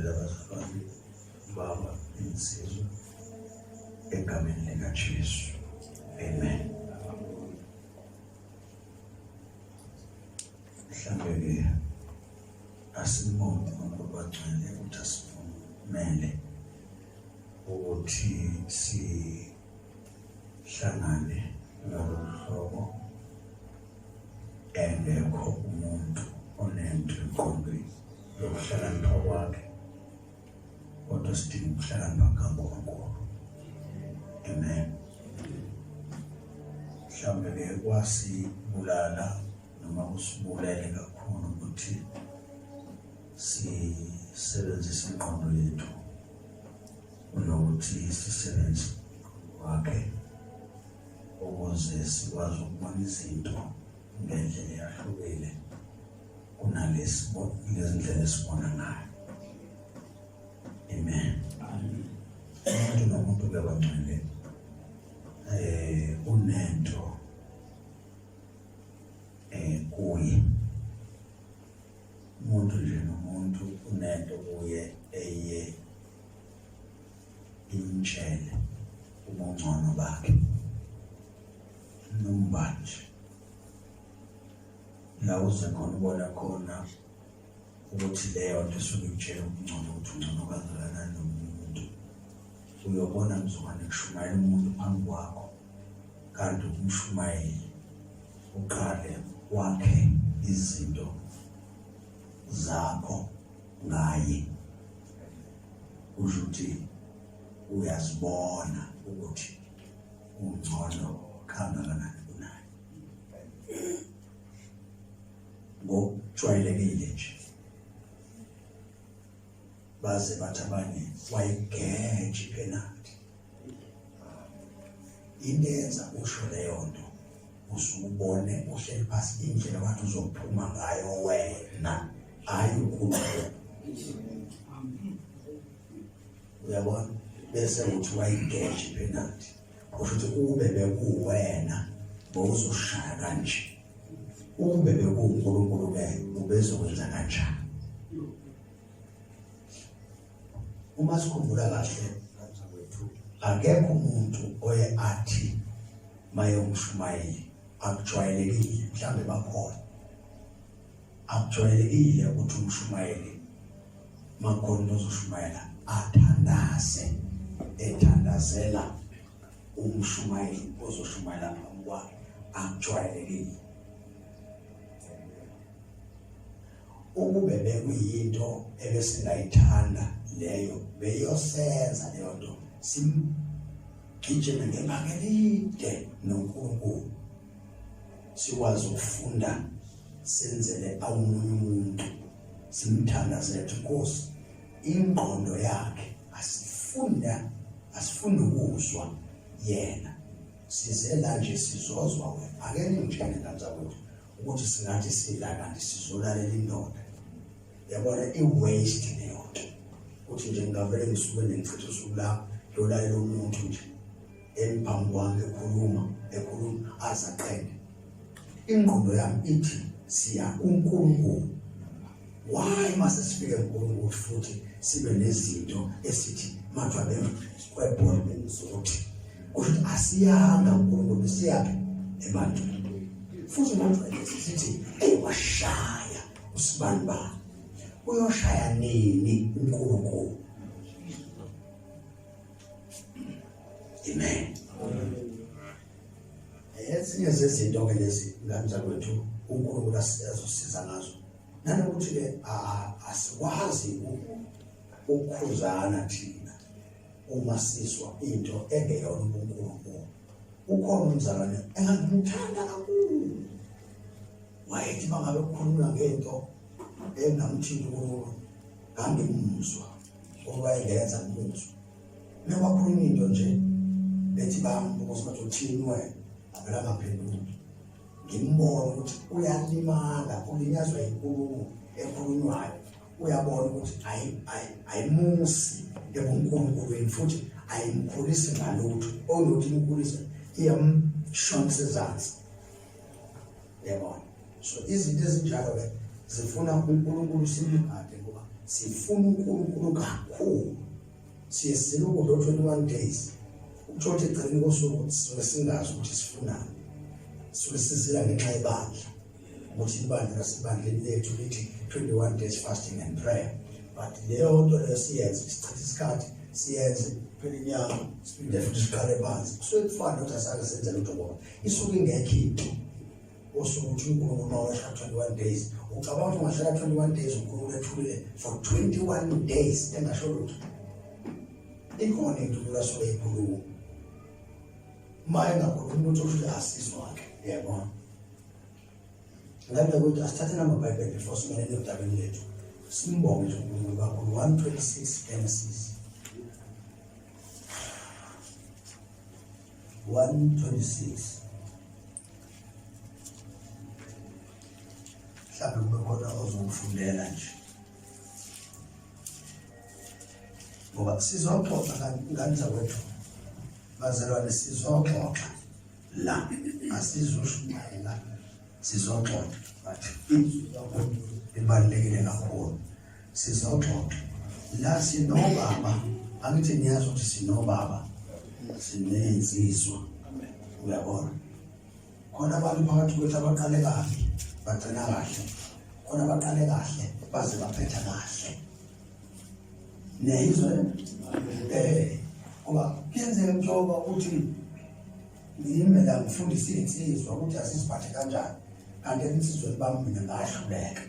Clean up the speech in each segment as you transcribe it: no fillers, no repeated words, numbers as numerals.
Ngiyanibingelela abazalwane, baba, insizwa egameni likaJesu. Amen. Mhlambe ke asimbonge uNkulunkulu bagcwele ukuthi asivumele ukuthi sihlangane ngalolu hlobo engekho umuntu onento emqondweni yokuhlakanipha kwakhe kodwa sidinga ukuhlakanipha kukaNkulunkulu. Amen. Mhlawumbe ke kwasibulala noma kusibulele kakhulu ukuthi sisebenzise ingqondo yethu kunokuthi sisebenzise wakhe ukuze sikwazi ukubona izinto ngendlela eyahlukile kunalesi lezindlela esibona ngayo. Amen. Umuntu nomuntu ke bangcwele unento kuye. Umuntu nje nomuntu unento kuye eye imtshele ubungcono bakhe. Noma nje la uze khona ubona khona ukuthi leyo nto isuke ikutshela ubungcono ukuthi ungcono kangakanani nomunye umuntu uyobona mzukwane kushumayela umuntu phambi kwakho kanti umshumayeli uqale wakhe izinto zakho ngaye kusho ukuthi uyazibona ukuthi ungcono kangakanani kunaye ngokujwayelekile nje baze bathi abanye wayigeja ipenalty into eyenza usho leyo nto usubone uhleli phasi indlela wathi uzophuma ngayo wena hayi uNkulunkulu uyabona bese uthi wayigeja ipenalty kusho ukuthi ube bekuwena bowuzoshaya kanje Ukube bekuwuNkulunkulu ke ubezokwenza kanjani? Uma sikhumbula kahle kwethu akekho umuntu oye athi maye umshumayeli akujwayelekile mhlambe bakhona akujwayelekile ukuthi umshumayeli makhona umuntu ozoshumayela athandaze ethandazela umshumayeli ozoshumayela phambi kwakhe akujwayelekile ukube bekuyinto ebesingayithanda leyo beyosenza leyo nto simgijime ngebanga elide noNkulunkulu sikwazi ukufunda senzele awumunye umuntu simthandazele Nkosi ingqondo yakhe asifunda asifuni ukuzwa yena size la nje sizozwa wena ake ningitshele ngane zakwethu ukuthi singathi sila kanti sizolalela indoda yabona i-waste leyo nto ukuthi nje ngingavele ngisuke ngichithe usuku lami ngiyolalela umuntu nje emphambi kwami ekhuluma ekhuluma aze aqede ingqondo yami ithi siya kuNkulunkulu why mase sifike kuNkulunkulu futhi sibe nezinto esithi manje kwebhola bengizothi kusho ukuthi asiyanga uNkulunkulu siyaphi ebantwini futhi manje sithi eyi washaya usibani bani uyoshaya nini uNkulunkulu amen ezinye zezinto ke lezi ngane zakwethu uNkulunkulu azosiza ngazo nanokuthi ke asikwazi ukukhuzana thina uma sizwa into engeyona ubuNkulunkulu ukhona umzalwane engangimthanda kakhulu wayethi mangabe kukhulunywa ngento engamthinti uNkulunkulu ngangimuzwa ngoba wayengenza ngimuzwa Mekwakhulunywa into nje bethi bambuza ukuthi uthini wena avela angaphenduli ngimbona ukuthi uyalimala ulinyazwa yinkulumo ekhulunywayo uyabona ukuthi ayimusi ebunkulunkulwini futhi ayimkhulisi ngalutho onothi imkhulise iyamshonisa ezansi yabona so izinto ezinjalo ke zifuna uNkulunkulu simgade ngoba Sifuna uNkulunkulu kakhulu. Siye sizile ukudla 21 days. Ukusho ukuthi ekugcineni kosuku sisuke singazi ukuthi sifunani. Sisuke sizila ngenxa yebandla. Ukuthi ibandla lasebandleni lethu lithi 21 days fasting and prayer. But leyo nto leyo siyenze sichithe isikhathi siyenze phela inyanga siphinde futhi siqale phansi. Kusuke kufana nokuthi asake senze lutho ngoba isuke ingekho into. Usuke uthi uNkulunkulu uma wehla 21 days ucabanga ukuthi ungahlala 21 days uNkulunkulu ethulile for 21 days engasho lutho. Ikhona into uNkulunkulu asuke eyikhuluma. Uma engakhulumi lutho kusho ukuthi asizwa-ke uyabona. Ngale ukuthi asithathe namabhayibheli before singene odabeni lethu. Simbonge nje uNkulunkulu kakhulu. 126 Genesis. 126 mhlawumbe kube khona ozongifundela nje ngoba sizoxoxa ngane zakwethu bazalwane sizoxoxa la asizoshumayela sizoxoxa but izwi likaNkulunkulu libalulekile kakhulu sizoxoxa la sinobaba angithi niyazi ukuthi sinobaba sinezinsizwa uyabona khona abantu phakathi kwethu abaqale kabi bagcina kahle khona abaqale kahle baze baphetha kahle niyayizwa eh ngoba kuyenzeka njengoba uthi ngime la ngifundise iy'nsizwa ukuthi asiziphathe kanjani kanti ensizweni bami mina ngahluleka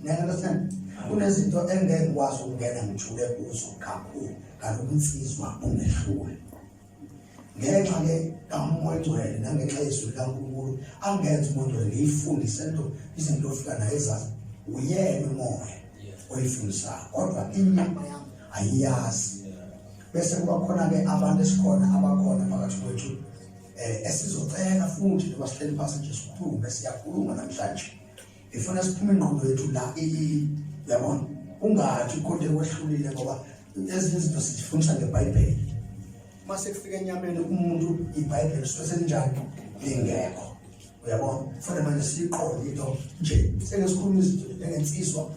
Niya-understand? Kunezinto engeke ngikwazi ukungena ngijule kuzo kakhulu kanti ubunsizwa bungehlule. Ngenxa ke kaMoya Oyingcwele nangenxa yezwi likaNkulunkulu angenza umuntu ngiyifundise into izinto ofika naye ezazi uyena umoya oyifundisayo kodwa inyama yami ayiyazi. Bese kuba khona ke abantu esikhona abakhona phakathi kwethu eh esizocela futhi noma sihleli phansi nje sikhulume siyakhuluma namhlanje ngifuna siphume ingqondo yethu la yabona ungathi kodwa kwehlulile ngoba ezinye izinto sizifundisa ngeBhayibheli uma sekufika enyameni umuntu iBhayibheli suke selinjani lingekho uyabona kufanele manje siyiqonde into nje seke sikhuluma izinto njengensizwa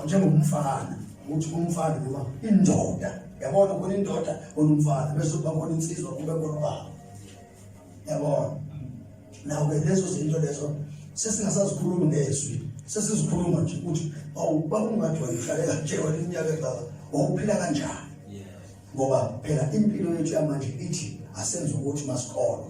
njengomfana ukuthi umfana noma indoda yabona khona indoda khona umfana bese kuba khona insizwa kube khona ubaba yabona nawo ke lezo zinto lezo sesingasazikhulumi ngezwi sesizikhuluma nje ukuthi awu bakungathi wayihlale kanje wena iminyaka engaka wawuphila kanjani ngoba phela impilo yethu yamanje ithi asenze ukuthi masikholwa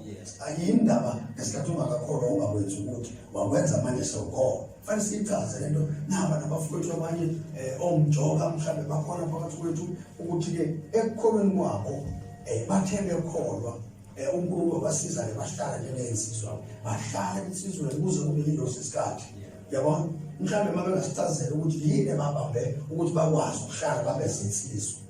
ayindaba ngesikhathi ungakakholwa ungakwenzi ukuthi wakwenza manje sewukholwa fanele siyichaze lento naba nabafowethu abanye eh, omjoka mhlawumbe bakhona phakathi kwethu ukuthi-ke ekukholweni kwabo um bathe bekholwa um uNkulunkulu wabasiza-ke bahlala njengezinsizwa bahlala ensizweni kuze kube yiloso isikhathi yabona mhlawumbe uma bengasichazela ukuthi yini ebabambe ukuthi bakwazi ukuhlala babe zinsizwa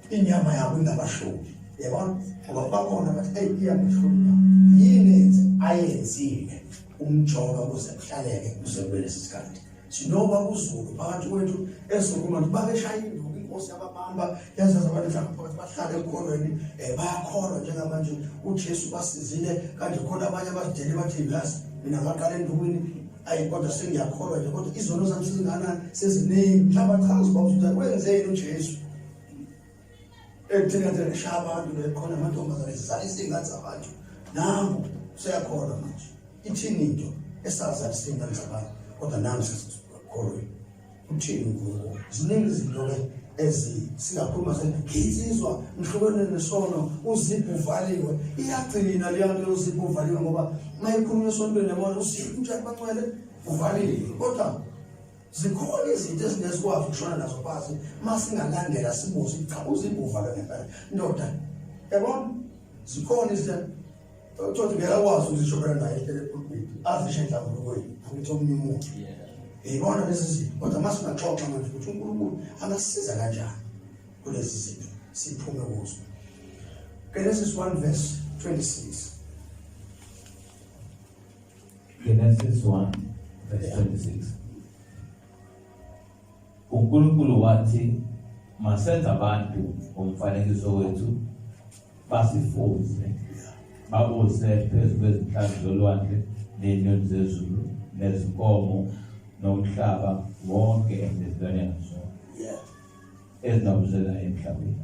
inyama yabo ingabahloli yabona ngoba bakhona bathi eyi iyangihlula inyama yini enze ayenzile umjoka ukuze kuhlaleke kuze kube lesi sikhathi sinoba uZulu phakathi kwethu ezokhuluma ukuthi babeshaya induku inkosi yababamba yazaza abantu mhlawumbe phakathi bahlale ekukholweni um bayakholwa njengamanje uJesu basizile kanje khona abanye abazidele bathi yazi mina ngaqala endukwini ayi kodwa sengiyakholwa nje kodwa izono zami sezinganani seziningi mhlawumbe achaze uba uzothi wenzeni uJesu ekutheni nje ngishaya abantu lekhona amantombazane zizalisa iy'ngane zabantu nangu useyakholwa manje ithini into esazalisa iy'ngane zabantu kodwa nangu sesikholweni uthini uNkulunkulu ziningi izinto-ke ezi singakhuluma nginsizwa ngihlukene nesono uziphu uvaliwe iyagcina leyo nto uziphu uvaliwe ngoba uma ikhulunywa esontweni yabona uziphu njani bancwele uvaliwe kodwa zikhona izinto ezingeke sikwazi ukushona nazo phansi uma singalandela sibuze cha uziphu uvalwe ngempela ndoda yabona zikhona izinto Uthole ngeke akwazi ukuzisho phela naye ehlele epulpit azisho enhlambulukweni angithi omunye umuntu yibona lezi zinto kodwa uma singaxoxa manje ukuthi uNkulunkulu angasisiza kanjani kulezi zinto siphume kuzo Genesis 1 verse 26 Genesis 1 verse 26 uNkulunkulu wathi masenze abantu ngomfanekiso wethu basifuze babuse phezu kwezinhlanzi zolwandle ney'nyoni zezulu nezinkomo Nomhlaba wonke nezilwanyana zonke. Yeah. Ezinabuzela emhlabeni.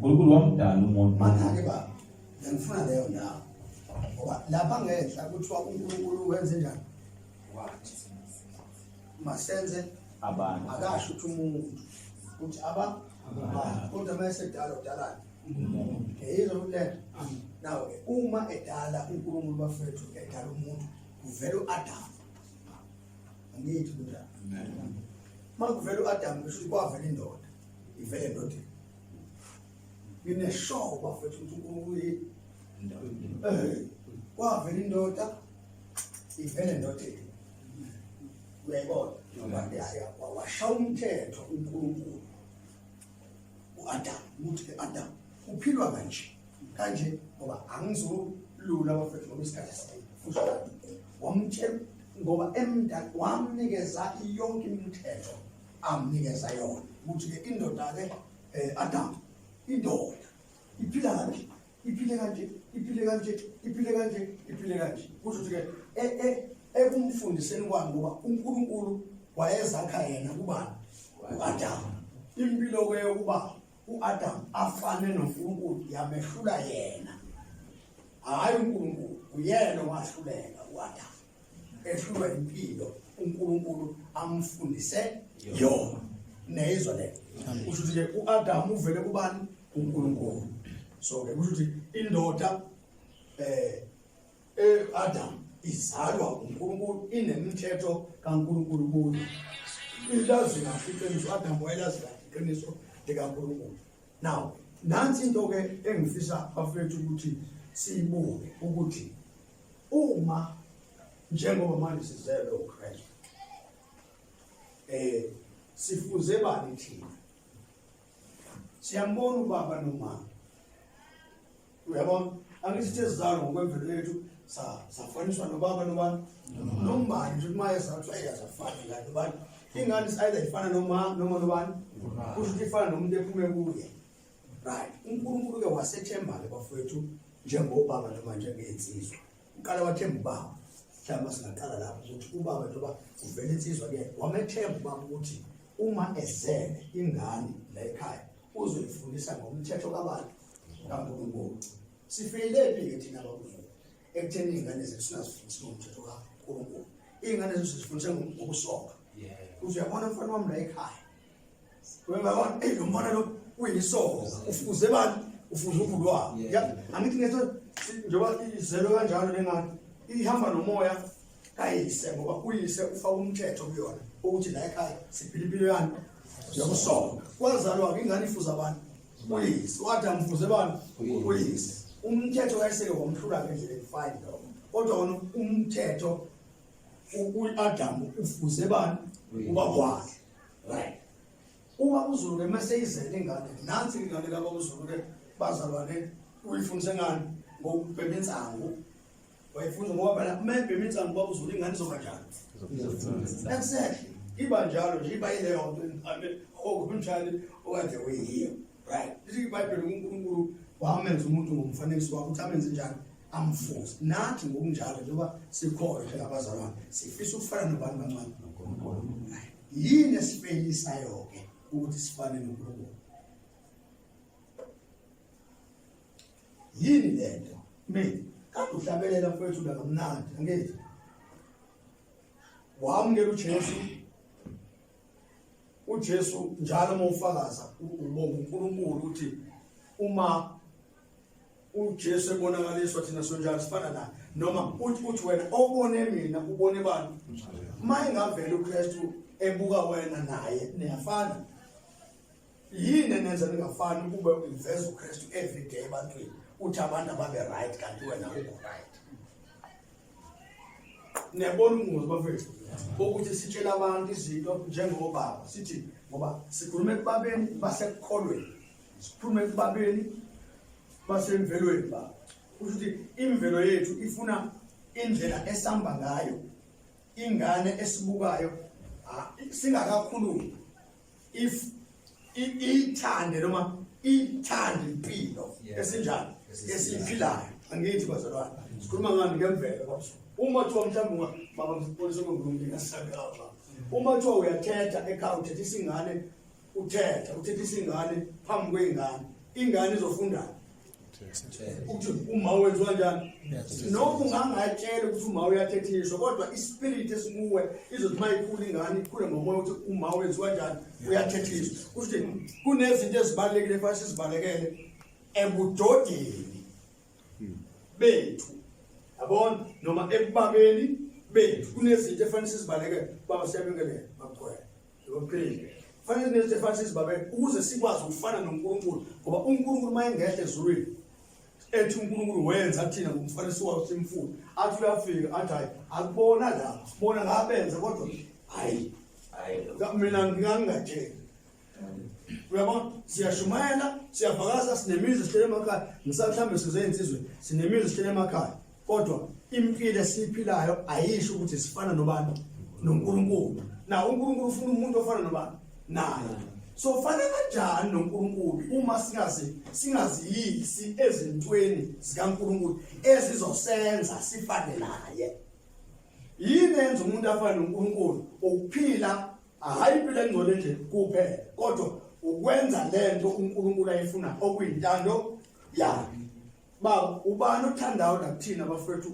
uNkulunkulu wamdala umuntu. Mana-ke baba, bengifuna leyo ndawo. Ngoba lapha ngenhla kuthiwa uNkulunkulu wenze njani? Wathi masenze abantu. Akasho ukuthi umuntu, uthi aba abantu. Kodwa uma esedala udalani? Ngiyizwa ukuthi lento. Nawo-ke uma edala uNkulunkulu bafethu edala umuntu kuvela u-Adamu. Angithi kunjalo. Uma kuvela u-Adamu kusho ukuthi kwavela indoda, ivele endodeni. Ngineshow bafethu ukuthi uNkulunkulu yini. Kwavela indoda ivele endodeni. Uyayibona? Washaya umthetho uNkulunkulu u-Adam ukuthi ke Adam kuphilwa kanje kanje ngoba angizolula bafethu ngoba isikhathi sifushane. Wamtshela ngoba emdala wamnikeza yonke imithetho amnikeza yona ukuthi ke indoda ke Adam indoda iphila kanje iphile kanje iphile kanje iphile kanje iphile kanje kusho ukuthi ke ekumfundiseni kwami ngoba uNkulunkulu wayezakha yena kubani uAdam impilo ke yokuba uAdam afane noNkulunkulu yamehlula yena hayi uNkulunkulu uyena owahluleka uAdam ehlulwa impilo uNkulunkulu amfundise yona neyizwa le kusho ukuthi ke uAdam uvele kubani uNkulunkulu so ke kusho ukuthi indoda Adam izalwa uNkulunkulu inemithetho kaNkulunkulu kuyo ilazi kahle iqiniso Adam wayelazi kahle iqiniso likaNkulunkulu now nansi into ke engifisa bafethu ukuthi siyibuke ukuthi uma njengoba manje sizelwe uKristu sifuze bani thina siyambona ubaba nomama uyabona angithi sithe sizalwa ngokwemvelo yethu safaniswa nobaba nobani nombani nje uma ezalwa ayi azafani ngani nobani ingane either ifana noma noma nobani kusho ukuthi ifana nomuntu ephume kuye right uNkulunkulu ke wasethemba ke bafowethu njengobaba noma njengensizwa uqala wathemba ubaba mhlawumbe singaqala lapho ukuthi ubaba njengoba uvela insizwa ke wamethemba ubaba ukuthi uma ezele ingane la ekhaya uzoyifundisa ngomthetho kabani kaNkulunkulu sifeyile phi ke thina bakuZulu ekutheni iy'ngane zethu singazifundisi ngomthetho kaNkulunkulu iy'ngane zethu sizifundise ngokusoka uze uyabona mfana wami la ekhaya uyabona eyi lo mfana lo uyisoka ufuze bani ufuze ubhuti wakhe ya angithi ngeso njengoba izelwe kanjalo lengane ihamba nomoya kayise ngoba uyise ufaka umthetho kuyona ukuthi la ekhaya siphila impilo yani yokusoka kwazalwa-ke ingane ifuza abantu uyise wathi amfuze bani uyise umthetho kayiseke wamhlula ngendlela efine lokho kodwa wona umthetho u-Adamu ufuze bani ubaba wakhe right uma uZulu ke mase izele ingane nansi ingane laba uZulu ke bazalwane uyifundise ngani ngokubhema insangu wayifunda ngoba phela uma ebhema insangu baba uZulu ingane izoba njalo exactly iba njalo nje iba yileyo nto ingane okunjani okade uyiyo right lithi iBhayibheli uNkulunkulu wamenza umuntu ngomfanekiso wakhe ukuthi amenze njani amfuze nathi ngokunjalo njengoba sikholwa njengabazalwane sifisa ukufana nobantu bancane yini esifeyisayo ke ukuthi sifane noNkulunkulu yini lento mina kade uhlabelela mfowethu la kamnandi angithi wamukela uJesu uJesu njalo uma ufakaza ubonga uNkulunkulu ukuthi uma uJesu ebonakaliswa thina sonjalo sifana naye noma uthi uthi wena obone mina ubone bani uma engavela uKristu ebuka wena naye niyafana yini enenza ningafani kube uveza uKristu every day ebantwini uthi abantu ababe right kanti wena ukho right niyabona ubungozi bafethu bokuthi sitshela abantu izinto njengobaba sithi ngoba sikhuluma ekubabeni basekukholweni sikhulume ekubabeni basemvelweni baba kusho ukuthi imvelo yethu ifuna indlela esamba ngayo ingane esibukayo singakakhulumi if ithande noma ithande impilo esinjani esiyiphilayo angithi bazalwane. Sikhuluma ngani ngemvelo baba. Uma kuthiwa mhlawumbe baba mpolisa ngomntu uma kuthiwa uyathetha ekhaya uthethisa ingane uthetha uthethisa ingane phambi kwey'ngane ingane izofundani ukuthi uma wenziwa njani noma ungangatshela ukuthi uma uyathethiswa kodwa ispirit esikuwe izothi uma ikhula ingane ikhule ngomoya ukuthi uma wenziwa njani uyathethiswa kusho ukuthi kunezinto ezibalulekile fanele sizibalekele ebudodeni bethu yabona noma ekubabeni bethu kunezinto efanele sizibalekele baba siyabingelela babukhwela Yokuphila. Fanele nezinto efanele sizibalekele ukuze sikwazi ukufana noNkulunkulu ngoba uNkulunkulu uma engehla ezulwini ethi uNkulunkulu wenza thina ngomfanekiso wakhe simfuna athi uyafika athi hayi akubona la bona ngabenza kodwa hayi mina ngingangatsheli uyabona siyashumayela siyavakasa sinemizi sihlele emakhaya ngisamhlawumbe size insizwe sinemizi sihlele emakhaya kodwa impilo esiyiphilayo ayisho ukuthi sifana nobani noNkulunkulu na uNkulunkulu ufuna umuntu ofana nobani naye so fana kanjani noNkulunkulu uma singazi singaziyisi ezintweni zikaNkulunkulu ezizosenza sifane naye yini enza umuntu afane noNkulunkulu ukuphila Hhayi impilo engcwele nje kuphela, kodwa ukwenza lento uNkulunkulu ayifuna okuyintando yakhe. Baba, ubani othandayo la kuthina bafethu?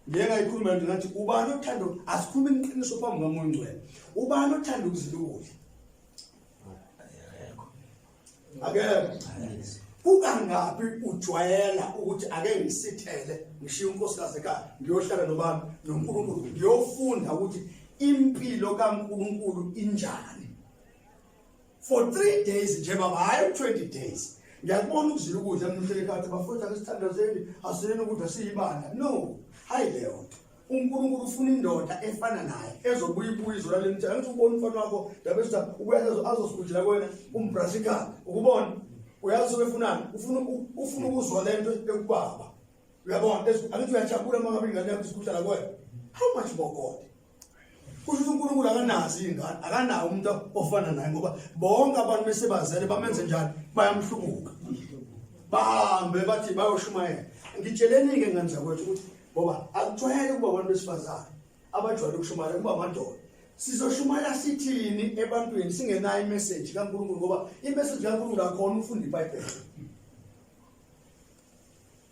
Ngeke ngayikhuluma nje ngathi ubani othanda asikhulume iqiniso phambi kaMoya oNgcwele. Ubani othanda ukuzila ukudla? Akekho. Kukangaphi ujwayela ukuthi ake ngisithele ngishiye unkosikazi ekhaya ngiyohlala nobani noNkulunkulu ngiyofunda ukuthi impilo kaNkulunkulu injani for 3 days nje baba hayi 20 days ngiyakubona ukuzila ukudla mina uhlele ekhaya bafowethu ake sithandazeni asileni ukudla siyibandla no hayi leyo nto uNkulunkulu ufuna indoda efana naye ezobuya ibuye izolala emthini angithi ubona umfana wakho ndaba esithi ubuya azosikujela kuwena umbrasha ikhanda ukubona uyazi usuke efunani ufuna ufuna ukuzwa lento ekubaba uyabona angithi uyajabula uma ngabe ingane yakho isikuhlala kuwena how much more God kusho ukuthi uNkulunkulu akanazi ingane akanawo umuntu ofana naye ngoba bonke abantu besebazele bamenze njani bayamhlubuka bahambe bathi bayoshumayela ngitsheleni-ke ngane zakwethu ukuthi ngoba akujwayele ukuba abantu besifazane abajwayele ukushumayela kuba amadoda sizoshumayela sithini ebantwini singenayo imessage kaNkulunkulu ngoba imessage kaNkulunkulu akhona ufunda iBhayibheli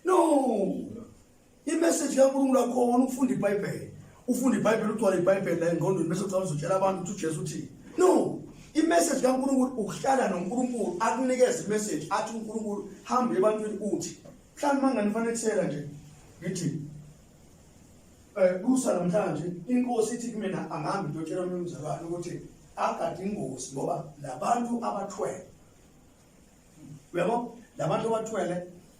no Imessage kaNkulunkulu akhona ukufunda iBhayibheli. Ufunda iBhayibheli ugcwale iBhayibheli la engqondweni bese ucabanga uzotshela abantu ukuthi uJesu uthini. No. Imessage kaNkulunkulu ukuhlala noNkulunkulu akunikeze imessage athi uNkulunkulu hamba ebantwini uthi. Mhlawumbe manganifanekisela nje ngithi eh kusa namhlanje inkosi ithi kumina angihambi ngiyotshela omunye umzalwane ukuthi agade ingozi ngoba labantu abathwele uyabo labantu abathwele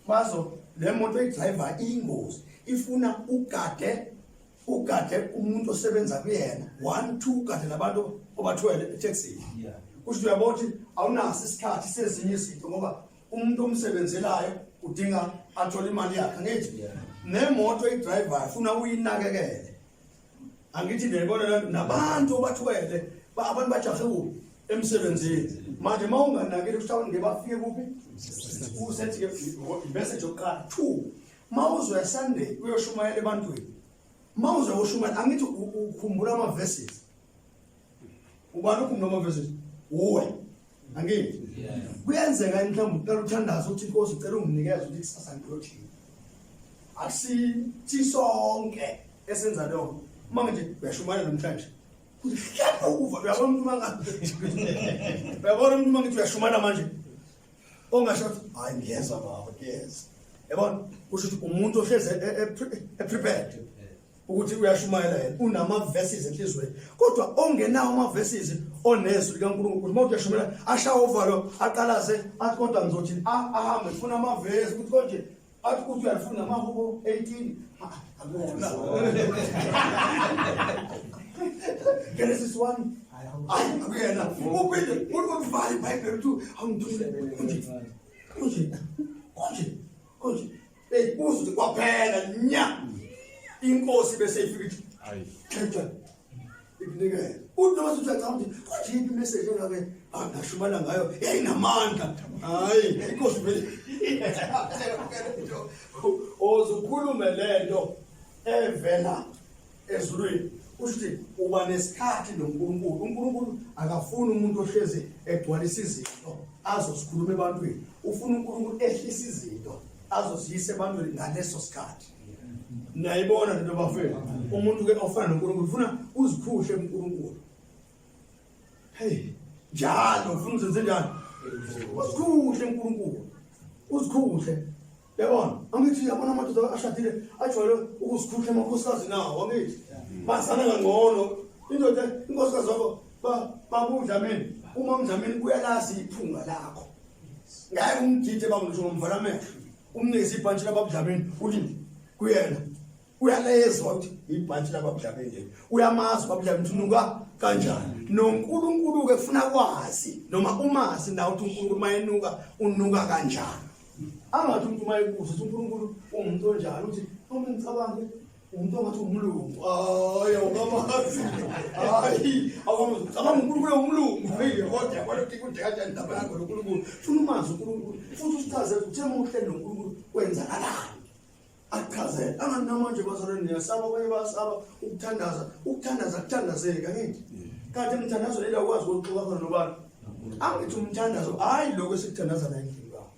bazo le moto eyidrayiva iyingozi ifuna ugade ugade umuntu osebenza kuyena one two ugade labantu obathwele etekisini kusho uyabona ukuthi awunaso isikhathi sezinye izinto ngoba umuntu omsebenzelayo udinga athole imali yakhe angithi nemoto eyidrayivayo funa uyinakekele angithi niyayibona lento nabantu obathwele abantu bajahe kuphi emsebenzini manje uma unganakile kusho abantu ngeke bafike kuphi usethi ke message yokuqala two uma uzoya Sunday uyoshumayela ebantwini uma uzoyoshumayela angithi ukhumbula ama verses ubani ukhumbula ama verses uwe angithi kuyenzeka mhlawumbe uqala uthandaza uthi inkosi ucela unginikeze ukuthi kusasa ngiyothini akusithi sonke esenza leyo uma nje uyashumayela namhlanje uhlapha ukuva uyabona umuntu mangabe uyabona umuntu mangithi uyashumana manje ongasho ukuthi hayi ngiyezwa baba ngiyezwa yabona kusho ukuthi umuntu ohleze e, e, e-prepared ukuthi uyashumayela yena unama verses enhlizweni kodwa ongenawo ama verses onezwi likaNkulunkulu uma uyashumayela ashawa uvalo aqalaze athi kodwa ngizothi ahambe funa ama verse ukuthi konje athi uthi uyalifuna amahubo 18 akuwona Genesis 1 hayi akuyena uphinde ulivala iBhayibheli uthi awungithule kunje kunje kunje kunje Eyibuza ukuthi kwaphela nya. Inkosi bese ifika ithi hayi khetha ikunikele. Uthi noma uthi uyacabanga ukuthi konje yiphi message engake ngashumana ngayo yayinamandla. Hayi, inkosi vele. Ozukhulume lento evela ezulwini. Usho ukuthi uba nesikhathi noNkulunkulu. uNkulunkulu akafuni umuntu ohlezi egcwalisa izinto azosikhuluma ebantwini. Ufuna uNkulunkulu ehlisa izinto azoziyisa ebantwini ngaleso sikhathi. Niyayibona lento bafethu. Umuntu ke ofana noNkulunkulu ufuna uzikhuhle kuNkulunkulu. Hey, njalo ufuna uzenze njani? Uzikhuhle uNkulunkulu. Uzikhuhle. Yabona? Angithi yabona amadoda ashadile ajwayele ukuzikhuhla amakhosikazi nawo, angithi. Bazana kangcono. Indoda inkosikazi wakho babudlamini, uma umdlamini uyalazi iphunga lakho. Ngeke umdide baba ngisho ngomvala amehlo. Umnikeze ibhantshi lababudlamini ulinde kuyena. Uyalezwa ukuthi ibhantshi lababudlamini nje. Uyamazi ubabudlamini ukuthi unuka kanjani. NoNkulunkulu ke kufuna kwazi noma umazi nawe ukuthi uNkulunkulu mayenuka unuka kanjani. Angathi umuntu mayebuza ukuthi uNkulunkulu ungumuntu onjani uthi uma ngicabange umuntu ongathi umlungu. Hayi awukamazi. Hayi awukamazi. Cabanga uNkulunkulu umlungu. Hey kodwa yabona ukuthi kude kanjani indaba yakho noNkulunkulu. Funa umazi uNkulunkulu futhi usichazele ukuthi uma uhleli noNkulunkulu kwenzakalani. Achazele. Angani namanje bazalwane niyasaba abanye bayasaba ukuthandaza. Ukuthandaza kuthandazeka angithi. Kanti umthandazo lela ukwazi ukuxoxa khona nobani. Angithi umthandazo hayi lokho esikuthandaza la endlini baba.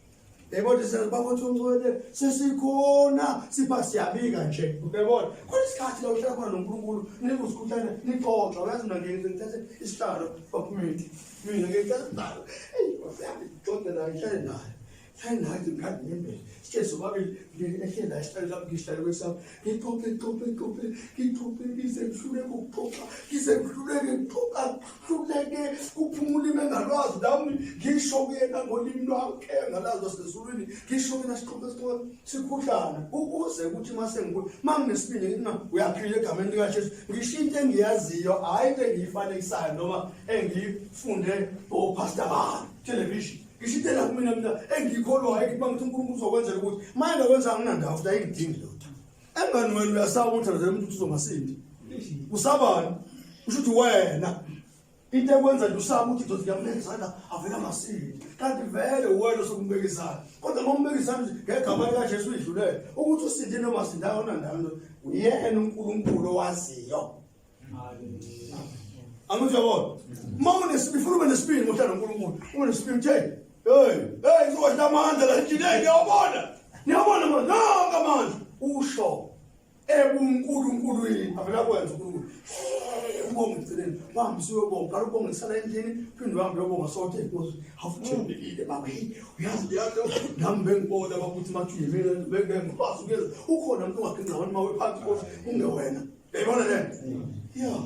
Yebo nje baba ongcwele sesikhona sipha siyabika nje. Uyabona? Khona isikhathi la uhlala khona noNkulunkulu nikusikhuhlane nixoxa uyazi mina ngiye ngithathe isihlalo baphumile. Mina ngithathe isihlalo. Hey, wasiyami xoxe la ngihlale naye. Hlale naye ngikhandi nembele. Sithe sobabili ehleli la isihlalo sami ngihlale kwesami. Ngixoxe ngixoxe ngixoxe ngixoxe ngize ngihluleke ukuxoxa ngize ngihluleke ngixoxa ngihluleke kuphuma ulimi engalwazi nami ngisho kuyena ngolimi lwakhe engalazi lwasezulwini ngisho kuyena sixoxe sixoxe sikhuhlane ukuze ukuthi uma sengibuya uma nginesibindi ngithi uyaphila egameni likaJesu ngisho into engiyaziyo hhayi into engiyifanekisayo noma engiyifunde opastor bami television ngisho into ela kumina mina engiyikholwayo ngithi uma ngithi uNkulunkulu uzokwenzela ukuthi uma engakwenza anginandawo futhi ayingidingi leyo nto engani wena uyasaba ukuthi uthandazela umuntu ukuthi uzongasindi usabani usho ukuthi wena into ekwenza nje usaba ukuthi ndoda ngiyambeka isandla avele angasindi kanti vele wena osokumbeka isandla kodwa uma umbeka isandla ngegama likaJesu uyidlulele ukuthi usinde noma sindanga unandawo uyena uNkulunkulu owaziyo Angithi uyabona? Uma unesibindi ufuna ube nesibindi ngohlala noNkulunkulu. Ube nesibindi hey hey hey ngizowadla amandla la endlini hey ngiyawabona. Ngiyabona manje nanka amandla usho ebunkulunkulwini avela kwenza uNkulunkulu. Ubonga egcineni wahamba usuyobonga qala ubonga ngisala endlini phinde uhambe uyobonga sothi inkosi awuthembekile baba hey uyazi leyanto nami bengibona baba ukuthi mathi yimina bengikwazi ukuyeza ukhona umuntu ongaginqa abantu mawe phansi inkosi ungewena Uyayibona le nto? Yeah.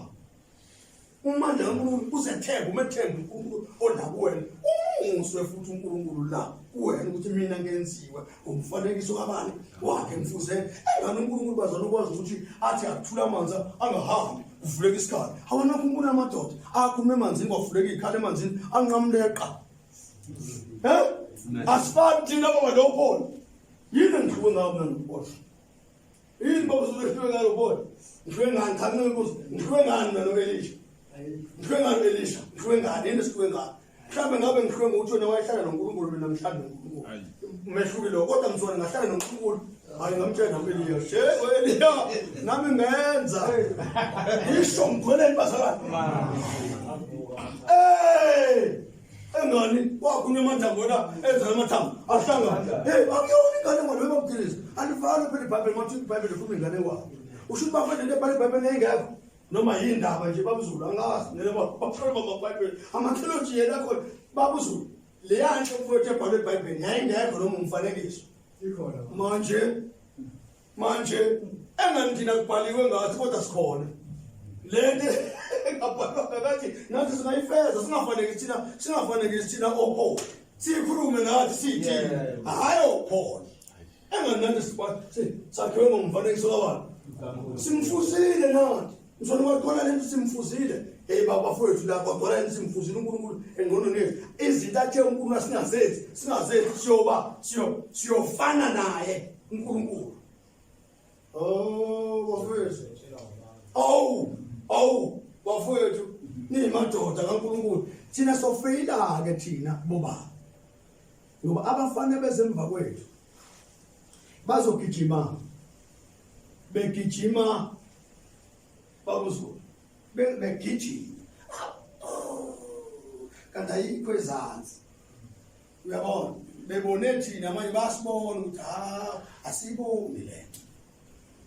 Umandla kaNkulunkulu uzethemba, umethemba uNkulunkulu ola kuwena. Umuswe futhi uNkulunkulu la kuwena ukuthi mina ngenziwe ngomfanekiso kabani wakhe ngifuze engani uNkulunkulu bazana ukwazi ukuthi athi akuthula amanzi angahambi kuvuleka isikhala. Awena uNkulunkulu amadoda akhulume emanzini kwavuleka ikhala emanzini anqamuleqa. He? Asifani thina baba lo Paul. Yini engihluke ngayo mina noPaul? Yini baba uzohluleka ngalo bona? Ngihluke ngani? Cha mina ngibuza. Ngihluke ngani mina no-Elisha? Ngihluke ngani no-Elisha? Ngihluke ngani? Yini esihluke ngani? Mhlawumbe ngabe ngihluke ngokuthi wena wayehlala noNkulunkulu mina ngihlala noNkulunkulu. Umehluki lo kodwa mzwana ngahlala noNkulunkulu. Hayi ngamtshela nami Eliya. She Eliya nami ngenza. Ngisho ngigcwele bazalwane. Hey! Engani wakhulunywa amathambo wena enza amathambo ahlangana. Hey akuyona ingane ngwane webabugilisa. Alivali phela iBhayibheli mathi iBhayibheli likhuluma ingane ngwane. Usho ukuthi bafana lento ebhala iBhayibheli engekho. Noma yindaba nje babuzulu angazi noma bakhuluma amaBhayibheli. Amatheology yena khona babuzulu. Leya nto mfowethu ebhalwe eBhayibhelini yayingekho noma umfanekiso. Ikhona. Manje manje engani thina kubhaliwe ngathi kodwa sikhona lento engabhalwanga ngathi nathi singayifeza singafaneki thina singafaneki thina oPaul siyikhulume nathi siyithini hhayi oPaul engani nathi sakhiwe ngomfanekiso kabani simfuzile nathi Mzwana kwagcwala lento simfuzile. Hey baba bafowethu la kwagcwala lento simfuzile uNkulunkulu engqondweni yethu. Izinto athe uNkulunkulu asingazenzi, singazenzi siyoba siyo siyofana naye uNkulunkulu. Oh bafowethu. Oh, oh bafowethu. Nimadoda kaNkulunkulu. Thina sofeyila ke thina bobaba. Ngoba abafana bezemva kwethu bazogijima begijima babuzulu begijima kanti ayikho ezansi uyabona bebone thina manje basibona ukuthi ha asiyiboni le nto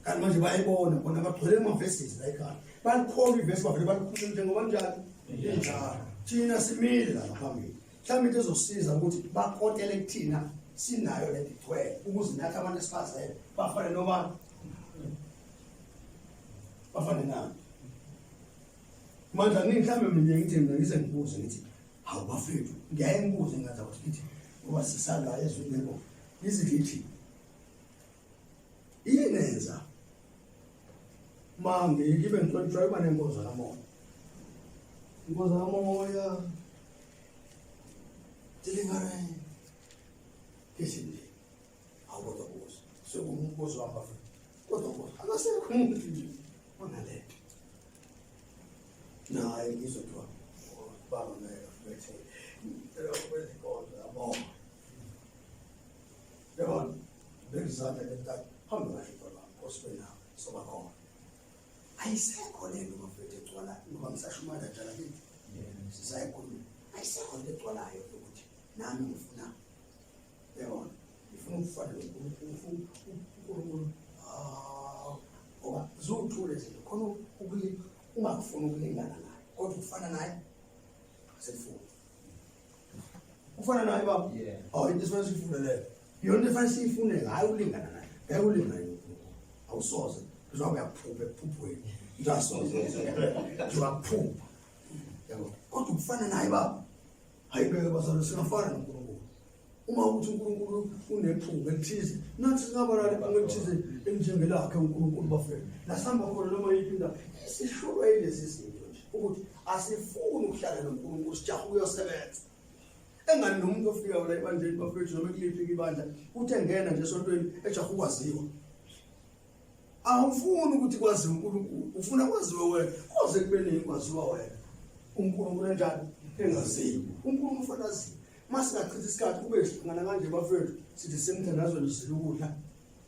kanti manje bayibona bona bagcwele amavesisi la ekhaya balikholwa ivesi bavele balikhulume njengoba njani injalo thina simile la phambili mhlawumbe into ezosiza ukuthi bakotele kuthina sinayo lento igcwele ukuze nathi abantu esibazele bafane nobani bafane nani manje angini mhlawumbe mina ngithi mina ngize ngibuze ngithi hawu bafethu ngiyaye ngibuze ngaza ukuthi ngithi ngoba sisala ezwini lenkosi ngize ngithi yini enza ma ngibe ngihlonishwa iba nenkonzo kamoya inkonzo kamoya deliverance ngithi nje awu kodwa buza sekumbuzo wami bafethu kodwa buza akasekho umuntu nje onalento naye ngizothiwa baba ngeke bethe ngicela ukwenza inkonzo kamoya yabona beka izandla lentatu hambe kahle baba nkosi benawe soba khona ayisekho lento bafethu egcwala ngoba ngisashumayela njalo kithi sisayikhuluma ayisekho lento egcwalayo ukuthi nami ngifuna yabona ngifuna ukufana noNkulunkulu ah, ngoba ziwuthule izinto khona ungakufuni ukulingana naye kodwa ukufana naye asifuni ufana naye baba oh into esifanele siyifune leyo iyona into efanele siyifune hayi ulingana naye ngeke ulingane noNkulunkulu awusoze njengoba uyaphupha ekuphuphweni nje asoze njengoba kuphupha yabo kodwa ukufana naye baba hayi ngeke bazalwane singafana noNkulunkulu uma ukuthi uNkulunkulu unephunga elithize nathi singaba nalo iphunga elithize elinjengelakhe uNkulunkulu bafethu lasihamba khona noma yiphi indawo isishulwa yilezi zinto nje ukuthi asifuni ukuhlala noNkulunkulu sijaha ukuyosebenza engani nomuntu ofika la ebandleni bafethu noma kuliphi ibandla uthi engena nje esontweni ejaha ukwaziwa awufuni ukuthi kwaziwe uNkulunkulu ufuna kwaziwe wena koze kube nini kwaziwa wena uNkulunkulu enjani engaziwa uNkulunkulu ufuna aziwe masingachitha isikhathi kube sihlangana kanje bafethu sithi semthandazweni sidla ukudla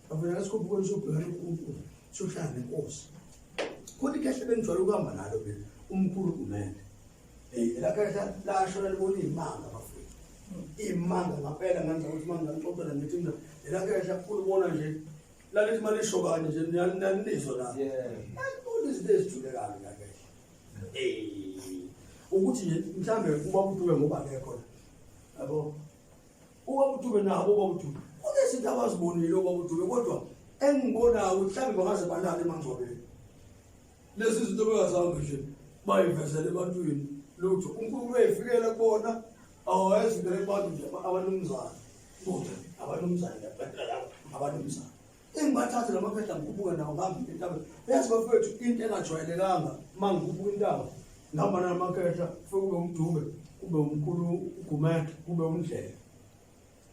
bafethu asikhuphuke sobhekana uNkulunkulu sohlala nenkosi khona ikhehle bengijwayele ukuhamba nalo mina umkhulu kumele Eh lakhehla lasho lalibona imanga bafethu. Imanga ngampela nganza ukuthi manje ngixoxela ngithi mina lelakhehla ulibona nje lalithi malisho kanye nje nanizwa la lalibona izinto ezijule kabi lakhehla. Eh ukuthi nje mhlambe ubaba uDube ngoba akekho la. Yabo ubaba uDube nabo ubaba uDube kunezinto abazibonile ubaba uDube kodwa engibonayo ukuthi mhlambe bangaze balale emangcwabeni. Lezi zinto bengazange nje bayivezele ebantwini lutho. uNkulunkulu uyayifikela kubona awayezifikele kubantu nje abanumzane. Kodwa abanumzane ngempela laba abanumzane. Engibathathe la makhehla ngikhuphuka nawo ngihamba intaba. Uyazi bafowethu into engajwayelekanga uma ngikhuphuka intaba ngihamba namakhehla kufike kube umdube kube umkhulu uGumede kube uNdlela.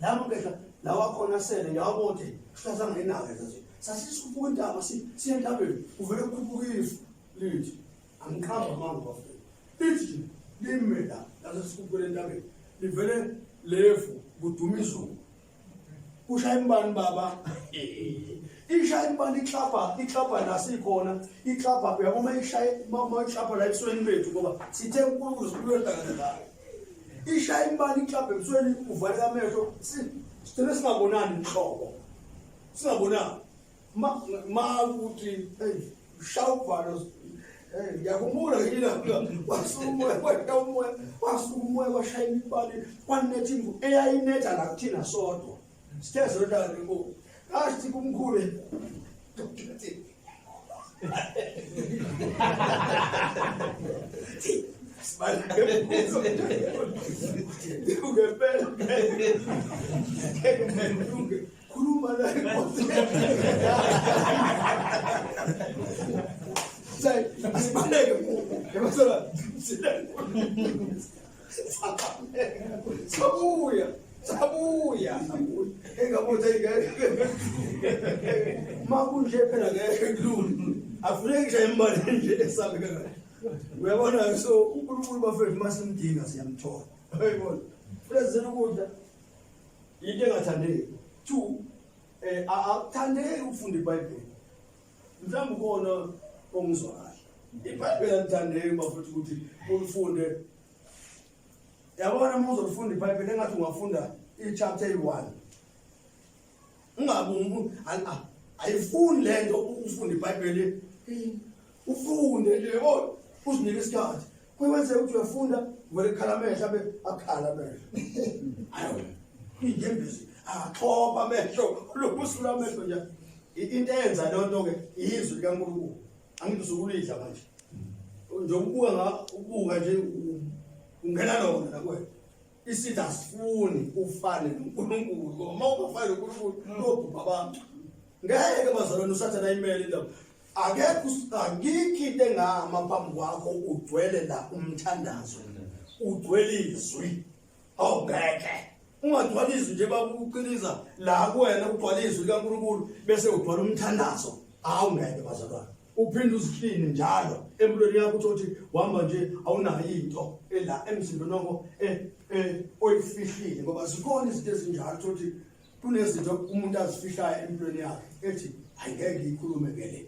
La makhehla lawa khona asele ngiyawabona ukuthi sisasangenawo nje. Sasisikhuphuka intaba siye entabeni kuvele kukhuphuka ifu lithi angiqamba amanga bafethu. Lithi nje lime la lase sikhuphukele entabeni livele lefu kuduma izulu. Kushaya imbani baba. Ishaya imbani iklabha iklabha la sikhona iklabha uyabona ishaya uma iklabha la ebusweni bethu ngoba sithe uNkulunkulu sibuyohlangana naye. Ishaya imbani iklabha ebusweni uvaleka amehlo sigcine singabonani nhlobo. Singabonani. Ma ma ukuthi hey shaya uvalo hey ngiyakhumbula ngelinye ilanga wasuka umoya kwehla umoya wasuka umoya kwashaya imibani kwanetha imvula eyayinetha la kuthina sodwa. Sithe sodwa nenkosi. Kasthi kumkhulu Ngempela khuluma la inkosi. Say asibaleke yabasala sabuya sabuya engabuthi ngeke makunje phela ngeke kulula afuneki nje imbali nje esabe kangaka. Uyabona so uNkulunkulu bafethu masimdinga siyamthola. Uyabona. Fulezela ukudla into engathandeki. Two akuthandeki ukufunda iBhayibheli. Mhlawumbe ukhona ongizwa kahle. IBhayibheli alithandeki bafethu ukuthi ulifunde. Yabona uma uzolifunda iBhayibheli engathi ungafunda i-chapter eyi-1. Ungabi ayifuni lento ukufunda iBhayibheli. Ufunde nje yabo uzinike isikhathi. Kuyenze ukuthi uyafunda vele khala amehlo abe akhala amehlo. Ayo. Inyembezi axhoba amehlo lokusula amehlo nje. Into eyenza leyo nto ke izwi likaNkulunkulu. Angithi usukulidla manje. Nje ubuka nga ubuka nje ungena lona nakuwena. Isitha asifuni ufane noNkulunkulu ngoba uma ungafani noNkulunkulu uyobhubha abantu. Ngeke bazalwane uSathane ayimele indaba. Akekho angikho into engama phambi kwakho ugcwele la umthandazo. Ugcwele izwi. Awungeke. Ungagcwala izwi nje bakuqiniza la kuwena ugcwala izwi likaNkulunkulu bese ugcwala umthandazo. Awungeke bazalwane. Uphinde uzikline njalo empilweni yakho uthi uhamba nje awunayo into ela emzimbeni wakho oyifihlile ngoba zikhona izinto ezinjalo uthi kunezinto umuntu azifihlayo empilweni yakhe ethi ayingeke ngiyikhulume ke le.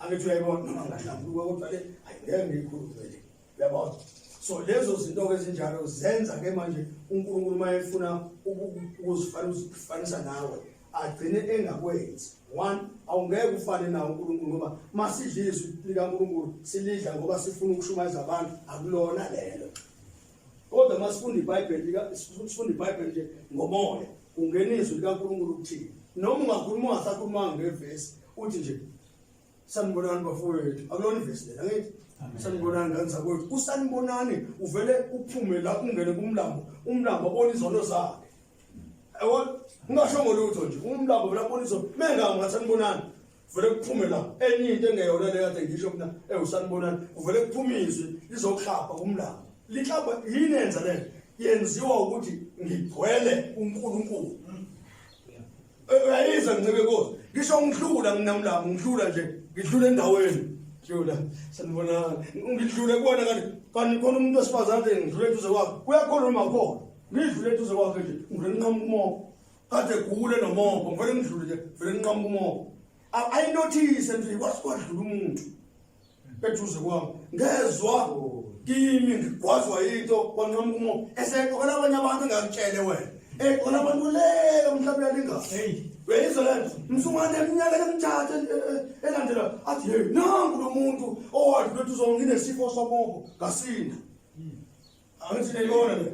Angithi uyayibona noma ngahlambuluka kodwa le ayingeke ngiyikhulume le. Uyabona? So lezo zinto ke ezinjalo zenza ke manje uNkulunkulu uma efuna ukuzifanisa nawe agcine engakwenzi. One, awungeke ufane nawo uNkulunkulu ngoba masidla izwi likaNkulunkulu silidla ngoba sifuna ukushumayeza abantu akulona lelo. Kodwa masifunda iBhayibheli lika sifunda iBhayibheli nje ngomoya kungena izwi likaNkulunkulu kuthini. Noma ungakhuluma ungasakhulumanga ngevesi uthi nje sanibonani bafowethu akulona ivesi lela ngithi sanibonani ngane zakwethu usanibonani uvele uphume la ungene kumlambo umlambo abona izono zakhe yabo ungasho ngolutho nje umlambo vele abona izono mengami ngathi sanibonani vele kuphume la enye into engeyona le kade ngisho mina ewusanibonani uvele kuphume izwi lizokuhlapha kumlambo lihlapha yini enza le yenziwa ukuthi ngigcwele uNkulunkulu Uyayizwa ncebe nkosi. Ngisho ngihlula nginamlamo ngihlula nje ngidlula endaweni. Dlula sanibonani. Ngidlule kubona kanti kanti khona umuntu wesifazane ngidlule eduze kwakhe. Uyakhona noma khona. Ngidlule eduze kwakhe nje ngivele nqamuka umopho. Kade gule nomopho ngivele ngidlule nje ngivele nqamuka umopho. Ayinothise nje kwasikwadlula umuntu. eduze kwami ngezwa kimi ngigwazwa into kwanqamuka umoya eseqokela abanye abantu engakutshele wena eqola abantu leka mhlawumbe uyalinga hey uyayizwa le nto msungane eminyakeni emithathu elandela athi hey nangu lo muntu owadlula eduze kwami nginesifo somopho ngasinda angithi niyibona le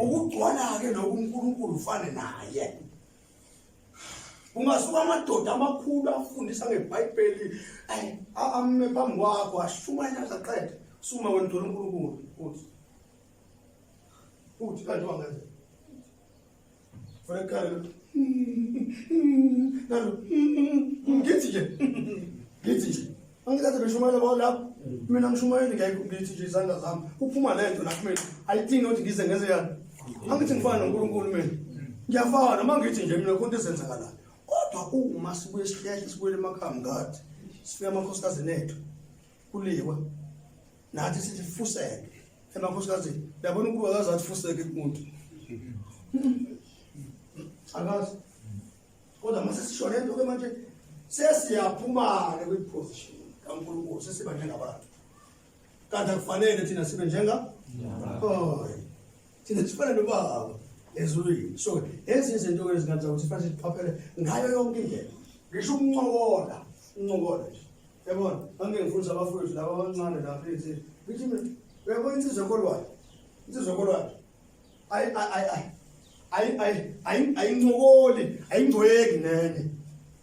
ukugcwala-ke lokhu uNkulunkulu ufane naye Ungasuka amadoda amakhulu afundisa ngeBhayibheli ame phambi kwakho ashumayela azaqede suma wena uthola uNkulunkulu uthi uthi kanti wangenza Fanele nalo ngithi nje ngithi nje angikaze beshumayela bawo lapho mina ngishumayele ngithi nje izandla zami kuphuma lento la kumina ayidingi ukuthi ngize ngenze yani angithi ngifana noNkulunkulu mina ngiyafana uma ngithi nje mina khonto ezenzakalayo kodwa uma sibuye sihlehle sibuyele emakhaya mngadi sifika amakhosikazi ethu kuliwe nathi sithi fuseke emakhosikazini uyabona ukuba akaze athi fuseke kumuntu akazi kodwa mase sisho lento ke manje sesiyaphuma-ke kwi-position kaNkulunkulu sesiba njengabantu kanti akufanele thina sibe njenga Hoy thina sifana nobaba ezulwini so ezinye izinto ezingenza ukuthi fanele siqaphele ngayo yonke indlela ngisho ukuncokola uncokola nje yabona angeke ngifundise abafowethu laba abancane lapha insizwa ngithi mina uyabona insizwa ekholwayo insizwa ekholwayo ayi ayi ayi ayi ayi ayincokoli ayingcweki nenye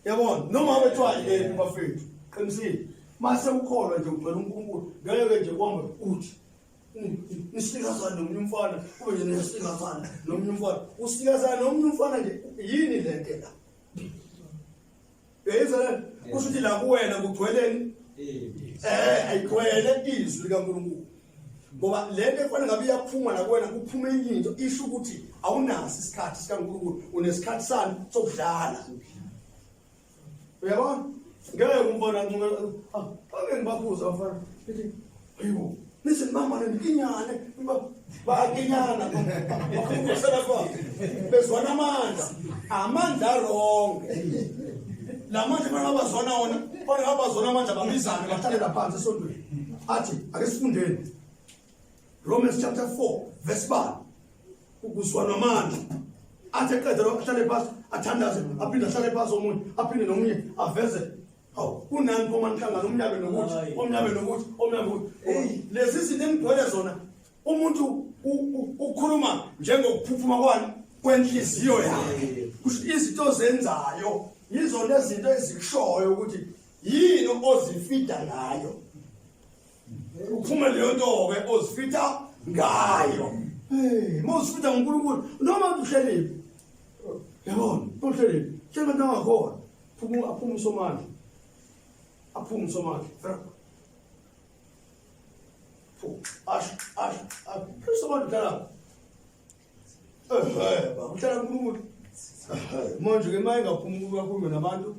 yabona noma ngabe kuthiwa yini bafethu qinisile mase ukholwa nje ugcwele uNkulunkulu ngeke nje kuhambe uthi nisikazana nomunye umfana kube nje nisikazana nomunye umfana usikazana nomunye umfana nje yini le nto la uyayizwa lento kusho ukuthi la kuwena kugcweleni ayigcwele izwi likaNkulunkulu ngoba le nto efanele ngabe iyaphuma la kuwena kuphume enye into isho ukuthi awunaso isikhathi sikaNkulunkulu unesikhathi sani sokudlala uyabona ngeke umbona angeke ngibaphuze abafana ngithi Hayibo, nize nibambane nikinyane, bakinyana bakhulumisela kwa. Bezwana amandla. Amandla wrong. La manje bana bazwana wona, bana abazwana amandla babizane bahlalela phansi esontweni. Athi ake sifundeni. Romans chapter 4 verse 1. Ukuzwana amandla. Athi eqede lokho ahlale phansi, athandaze, aphinde ahlale phansi omunye, aphinde nomunye aveze. Hawu, kunani pho manihlangana omnyabe nokuthi, omnyabe nokuthi, omnyabe nokuthi. Hey, lezi zinto enigcwele zona umuntu ukhuluma njengokuphuphuma kwani kwenhliziyo yakhe. Kusho izinto ozenzayo yizona izinto ezikushoyo ukuthi yini ozifida ngayo. Uphume leyo nto-ke ozifida ngayo. Hey, uma uzifida ngoNkulunkulu noma uhlelile. Yabona, uhlelile. Hleli abantu angakhona. Phuma aphuma usomandla. Aphuma usomandla. Phu, ash ash. Usomandla uhlala. Ehhe, baba uhlala kuNkulunkulu. Ehhe, manje ke maye ngaphuma uNkulunkulu akhulume nabantu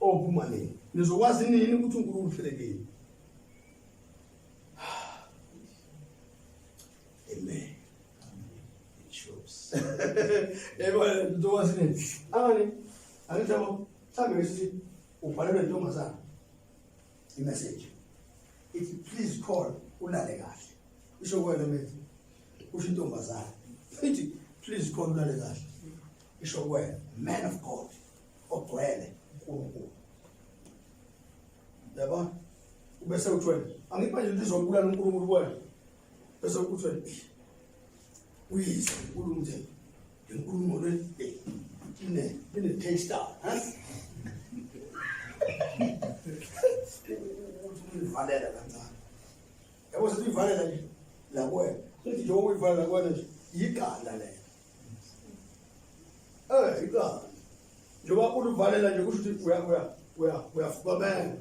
ophuma nini. Nizokwazi nini ukuthi uNkulunkulu uhlelekile. Amen. Yebo, nizokwazi nini? Angani? Angithi yabo, mhlawumbe sithi ubhalelwe intombazana i-message ithi please call ulale kahle. Isho kuwena mate. Usho intombazana. Ithi please call ulale kahle. Isho kuwena man of God ogcwele uNkulunkulu. Yabo? Ubese uthwele. Angithi manje into izobulala uNkulunkulu kuwena. Bese uthwele. Uyizwa inkulumo nje. Lenkulumo le ine ine taste ha? Uthi uyivalela kancane. Yabo sethi uyivalela nje la kuwena. Uthi nje uyivalela kuwena nje iqanda lelo. Eh iqanda. Njengoba ulivalela nje kusho ukuthi uya uya uya uyafukamela.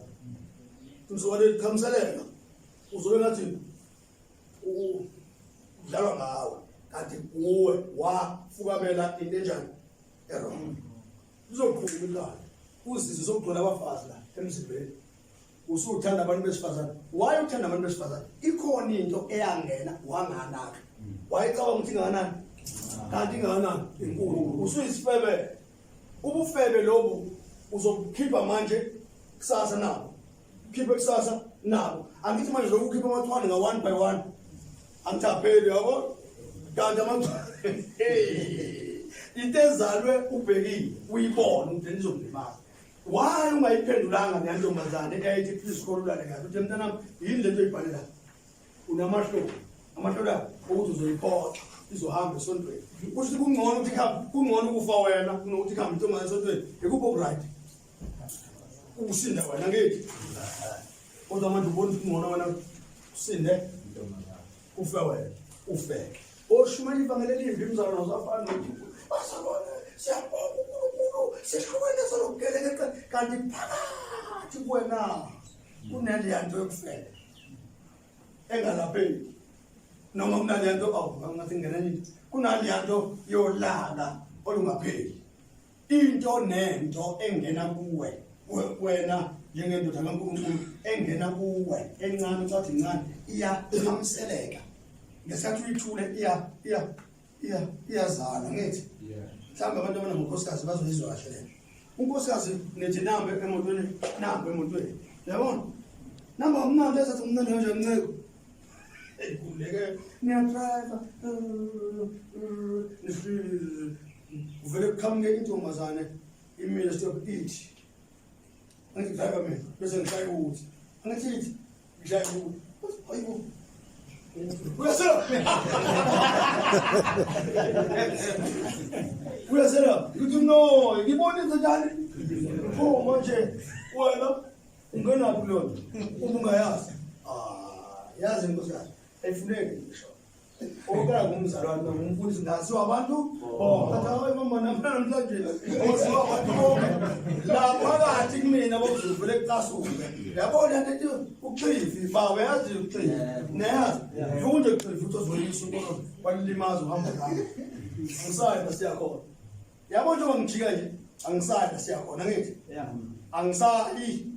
Uzoba liqhamseleka. Uzobe ngathi udlalwa ngawe kanti kuwe wafukamela into enjani erong lizoqhuma ikhanda uzizwe sokugcwela abafazi la emzimbeni usuthanda abantu besifazane why uthanda abantu besifazane ikhona into eyangena wanganaka wayecabanga ukuthi ingakanani kanti ingakanani inkulu usuyisifebe ubufebe lobu uzobukhipha manje kusasa nabo khiphe kusasa nabo angithi manje lokhu ukhipha amathwane nga one by one angithapheli yabo kanti amathwane into ezalwe ubhekile uyibona ukuthi nizongimaza why ungayiphendulanga leya ntombazane eyayithi please kholulane kahle uthi mntanami yini lento oyibhale la unamahloni amahloni akho ukuthi uzoyiphoxa izohamba esontweni kusho ukuthi kungcono ukuthi kungcono ukufa wena kunokuthi kuhambe intombazane esontweni ikuphi okuright Usinda wena ngithi. Kodwa manje ubona ukuthi ngcono wena usinde ufe wena ufe. Oshumayela ivangeli elimbi umzalwane usafana nokuthi bazalwane siyabonga uNkulunkulu sihlukene salokugelekeqe kanti phakathi kuwena kunaleya nto yokufela engalapheki noma kunaleya nto awu ngathi ngingena nini kunaleya nto yolaka olungapheli Into nento engena kuwe wena njengendoda kaNkulunkulu engena kuwe encane ucathi incane iyaqhamseleka ngesikhathi uyithule iya iya iya iyazala ngithi mhlawumbe abantu abanabonkosikazi bazoyizwa kahle lento unkosikazi nithi nambe emotweni nambe emotweni yabona namba umnandi ezathi umnandi kanjani nceko ekuleke niyadrayiva Kuvele kuqhamuke intombazane imile stop ithi. Angithi driver mina bese ngishaya ukuthi. Angithi ithi ngishaya ukuthi. Hayibo. Uyasela. Uyasela. Ngithi no, ngibonise njani? Pho manje wena ungenaphi kuleyo nto uma ungayazi. Ah, yazi inkosikazi ayifuneki ngisho. Okokuqala ngumzalwane noma umfundisi ngaziwa abantu bonke. Athi hayi mama nami namhlanje oziwa abantu bonke. La phakathi kumina bokuzovele kucasuke. Yabona lento ethi uxifi baba yazi uxifi. Neyazi. Mfunde uxifi uthi ozoyisa unkolo walilimaza uhamba ngalo. Angisayi la siyakhona. Yabo njengoba ngijika nje angisayi la siyakhona ngithi. Angisayi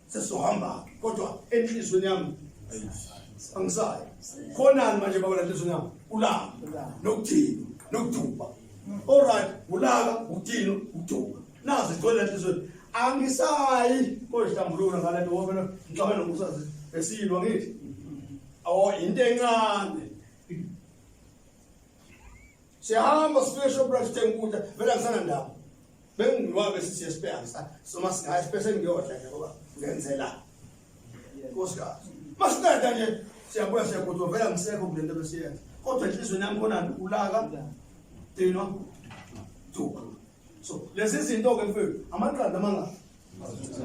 sesizohamba kodwa enhlizweni yami ayisayi. Angisayi. Khonani manje baba lanhlizweni yami? Ulaka nokudinwa nokuduba. Alright, ulaka, ukudinwa, ukuduba. Nazi igcwele enhlizweni. Angisayi kozihlambulula ngale nto ngoba phela ngixabene nonkosikazi esilwa ngithi. Awu into encane. Siyahamba sifike eShoprite sithenga ukudla vele angisanandaba. Bengiwabe sithi sibheka ngisa soma singaya bese ngiyodla nje ngoba ngenzela. Nkosikazi. Masiqeda nje siyabuya siyagoduka vele angisekho kule nto besiyenza. Kodwa enhlizweni yami khona ulaka dinwa duka. So lezi zinto ke mfethu amaqanda amangaki?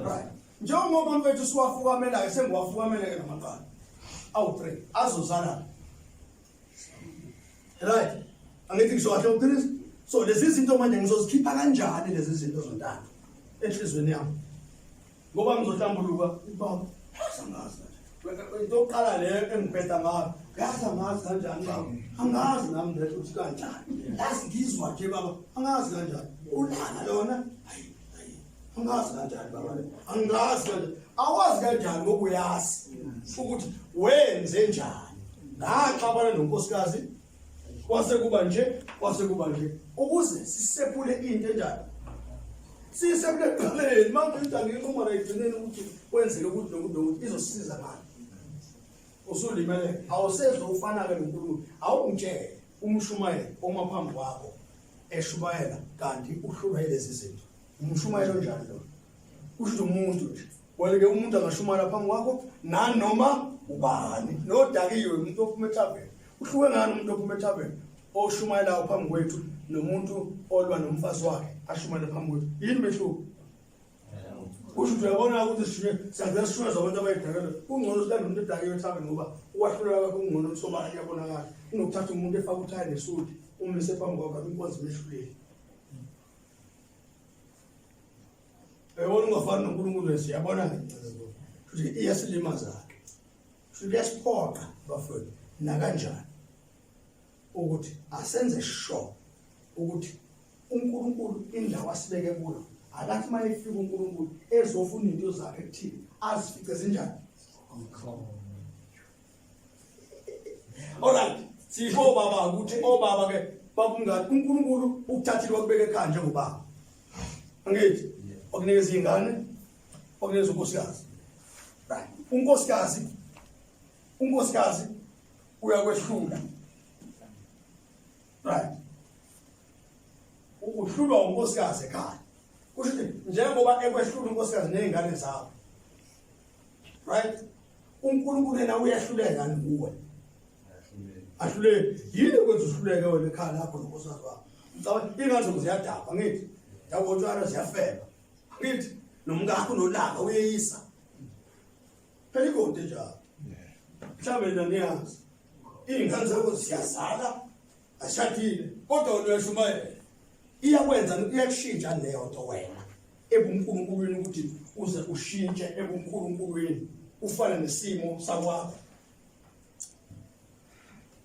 Right. Njengoba mfethu siwafukamela ke sengiwafukamele ke namaqanda. Awu 3 azozalana. Right. Angithi ngisho kahle uqinisa. So lezi zinto manje ngizozikhipha kanjani lezi zinto zontathu enhlizweni yami? Ngoba ngizohlambuluka baba. Sangazi manje. Into yokuqala le engibheda ngayo. Yazi angazi kanjani baba. Angazi nami nje ukuthi kanjani. Yazi ngizwa nje baba. Angazi kanjani. Ulala lona. Hayi hayi. Angazi kanjani baba. Angazi kanjani. Awazi kanjani ngoba uyazi ukuthi wenze njani. Ngaxabana nonkosikazi kwase kuba nje kwase kuba nje ukuze sisephule into enjani sisephule ekuqaleni manje into anginquma la egcineni ukuthi kwenzeke ukuthi nokuthi nokuthi izosiza ngani usulimele awusezwe ufana-ke noNkulunkulu awungitshele umshumayeli oma phambi kwakho eshumayela kanti uhlulwa yilezi zinto umshumayelo onjani lo kusho ukuthi umuntu nje wena-ke umuntu angashumayela phambi kwakho nanoma ubani nodakiwe umuntu ophuma ethaveni uhluke ngani umuntu ophuma ethaveni oshumayelayo phambi kwethu nomuntu olwa nomfazi wakhe ashumayele phambi kwethu yini mehluko kusho ukuthi uyabona ukuthi sishuye siyavele sishunyezwa abantu abayidakele kungcono silande umuntu edakiwe ethaveni ngoba ukwahlulela kwakhe kungcono kusobala kuyabonakala kunokuthatha umuntu efaka uthayi nesudi umise phambi kwakho inkonzo imehluleli Uyabona ungafani noNkulunkulu siyabona ngencazelo. Futhi iyasilimaza-ke. Futhi kuyasiphoqa bafowethu nakanjani ukuthi asenze sure ukuthi uNkulunkulu indawo asibeke kuyo akathi uma efika uNkulunkulu ezofuna into zakhe kuthini azifice zinjani Alright, sisho obaba ukuthi obaba ke babungani uNkulunkulu ukuthathile wakubeka ekhaya njengobaba. Angithi wakunikeza izingane, wakunikeza unkosikazi. Right. Unkosikazi unkosikazi uyakwehlula. Right. Uhlulwa unkosikazi ekhaya. Kusho ukuthi njengoba ekwehlula unkosikazi nezingane zakho. Right? uNkulunkulu yena uyahluleka kuwe ahluleke yini kwenza uhluleke wena ekhaya lakho nonkosikazi wakho ngicabanga ingane zabo ziyadakwa ngithi yabo tshwala ziyafeba ngithi nomkakho unolaka uyeyisa phela igodi njalo mhlawumbe nina niyazi iy'ngane zakho ziyazala ashadile kodwa wena uyashumayela iyakwenza iyakushintsha leyo nto wena ebunkulunkulwini ukuthi uze ushintshe ebunkulunkulwini ufane nesimo sakwakho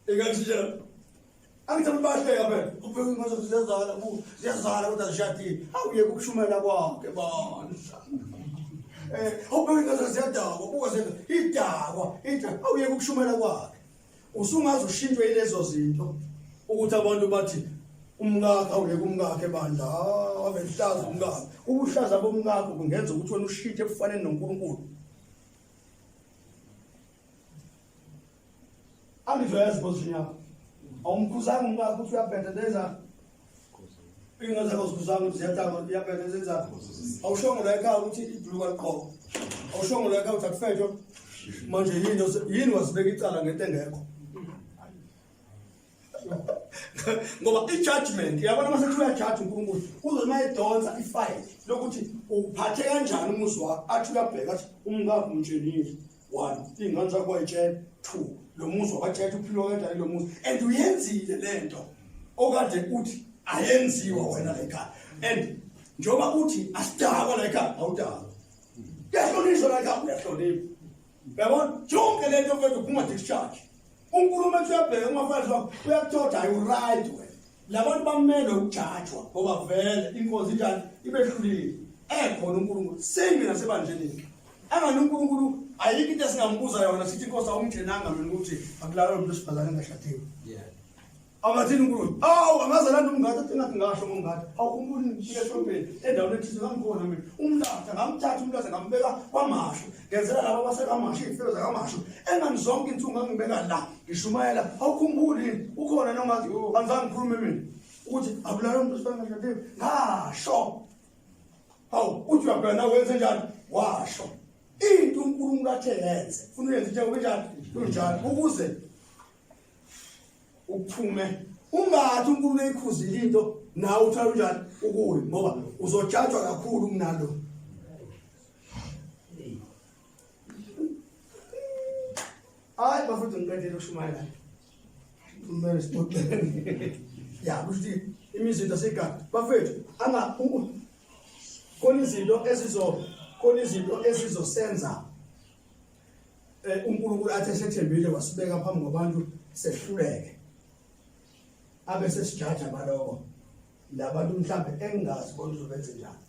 ikathi nje angithi abantu bayahleka phela ubheka inkonzo ziyazala ziyazala kodwa zishadile awuyeke ukushumayela kwakhe bandla eh ubheka inkonzo ziyadakwa buka zenza idakwa idakwa awuyeke ukushumayela kwakhe Usungaze ushintshwe yilezo zinto ukuthi abantu bathi umkakhe awuyeke umkakhe bandla ave lihlaza umkakhe. Ubuhlaza bomkakho kungenza ukuthi wena ushintshe ekufaneni noNkulunkulu. Angizoyazi position yakho. Awumkhuzanga umkakho ukuthi uyabheda ndenza. Ingane zakho zikhuzanga ukuthi ziyataka uyabheda ndenza. Awushongo la ekhaya ukuthi ibhuluka liqoka. Awushongo la ekhaya ukuthi akufetshwa. Manje yini yini wasibeka icala ngento engekho. Ngoba i-judgment yabona mase kuthiwa uyajaja uNkulunkulu uzothi uma edonsa ifayili lokuthi uphathe kanjani umuzi wakho athi uyabheka athi umkakho umtshenile one iy'ngane zakho wayitshela two lo muzi wabatshela uphilwa kanjani lo muzi and uyenzile le nto okade uthi ayenziwa wena la ekhaya and njengoba uthi asidakwa la ekhaya awudakwa kuyahlonishwa la ekhaya uyahlonipha uyabona yonke le nto mfethu uphuma discharge unkulumo ethi uyabheka umafazi wakho uyakuthoda ayi uright wena labantu bamele ukujajwa ngoba vele inkonzo injani ibehlulile ekhona uNkulunkulu same nasebandleni angani uNkulunkulu Ayikho into esingambuza yona sithi inkosi awungitshenanga mina ukuthi akulalwa umuntu wesifazane engashadiwe. Yeah. Angathini uNkulunkulu? Awu angaze landa umngadi athi ngathi ngasho ngomngadi. Awukhumbuli ngifike esontweni endaweni ethize ngangikhona mina. Umlatha ngamthatha umlatha ngambeka kwamashu. Ngenzela laba abasekamashu izifelo zakamashu. Engani zonke insuku ngangibeka la ngishumayela. Awukhumbuli yini? Ukhona nongazi angizange ngikhulume mina ukuthi akulala umuntu osifana ngashadiwe. Ngasho. Hawu uthi uyabheka nawe wenze njani? Washo. Into uNkulunkulu athe yenze. Funa uyenze njengoba injani? Kunjalo ukuze uphume ungathi uNkulunkulu eyikhuzile into nawe uthola unjani ukuyi ngoba uzojajwa kakhulu kunalo hayi bafethu ngiqedile ukushumayela kumele sixoxeni ya kusho ukuthi imizinto seyigada bafethu anga khona izinto ezizo khona izinto ezizosenza eh, uNkulunkulu athi esethembile wasibeka phambi kwabantu sehluleke abe sesijaja baloko labantu mhlambe engingazi bona uzobenze njani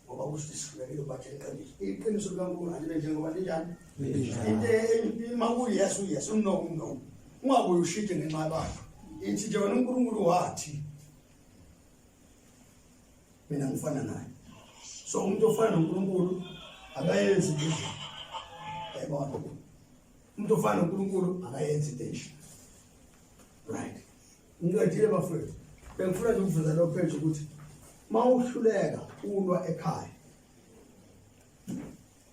ngoba kusho ukuthi sihlulekile ukubatshela iqiniso iqiniso likaNkulunkulu alibe njengoba linjani into uma kuyes uyes uno uno ungabuye ushintshe ngenxa yabantu ithi nje wena uNkulunkulu wathi mina ngifana naye so umuntu ofana noNkulunkulu akayenzi into enje yayibona umuntu ofana noNkulunkulu akayenzi into enje right ngiqedile bafowethu bengifuna nje ukuveza lo page ukuthi uma uhluleka ulwa ekhaya